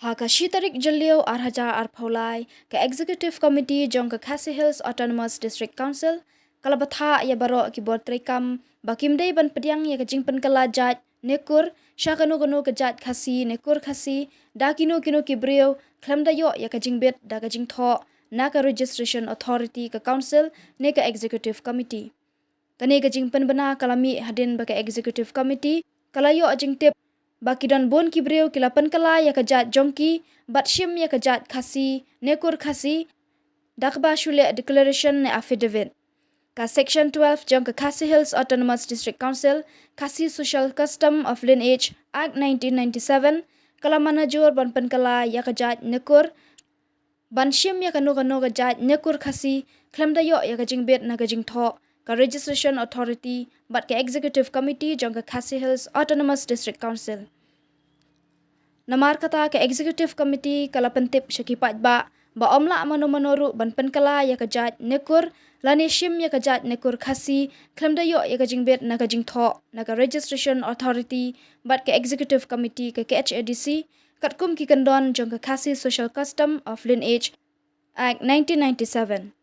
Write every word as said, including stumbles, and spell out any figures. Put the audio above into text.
Ha ka shi tarik Jylliew ar hajar arphew lai, ka Executive Committee jong ka Khasi Hills Autonomous District Council ka la bthah ïa baroh ki bor treikam ba kim dei ban pdiang ïa ka jingpynkylla jait ne kur sha kano kano ka jait Khasi ne kur Khasi da kino kino ki briew khlem da ïoh ïa ka jingbit da ka jingthoh na ka Registration Authority ka Council ne ka Executive Committee. Kane ka jingpynbna ka la mih hadien ba ka Executive Committee ka la ïoh jingtip ba ki don bun ki briew ki la pynkylla ïa ka jait jong ki bad shim ïa ka jait Khasi ne kur Khasi da kaba shu leh declaration ne affidavit. Ka Section twelve jong ka Khasi Hills Autonomous District Council, Khasi Social Custom of Lineage Act nineteen ninety-seven, ka la mynjur ban pynkylla ïa ka jait ne kur, ban shim ïa kano kano ka jait ne kur Khasi khlem da ïoh ïa ka jingbit na ka jingthoh ka Registration Authority bad ka Executive Committee jong ka Khasi Hills Autonomous District Council. Namar kata, ka Executive Committee ka la pyntip sha ki paidbah ba ym lah mano mano ruh ban pynkylla ïa ka jait ne kur lane shim ïa ka jait ne kur Khasi khlem da ïoh ïa ka jingbit na ka jingthoh na ka Registration Authority bad ka Executive Committee ka K H A D C, katkum ki kyndon jong ka Khasi Social Custom of Lineage Act nineteen ninety-seven.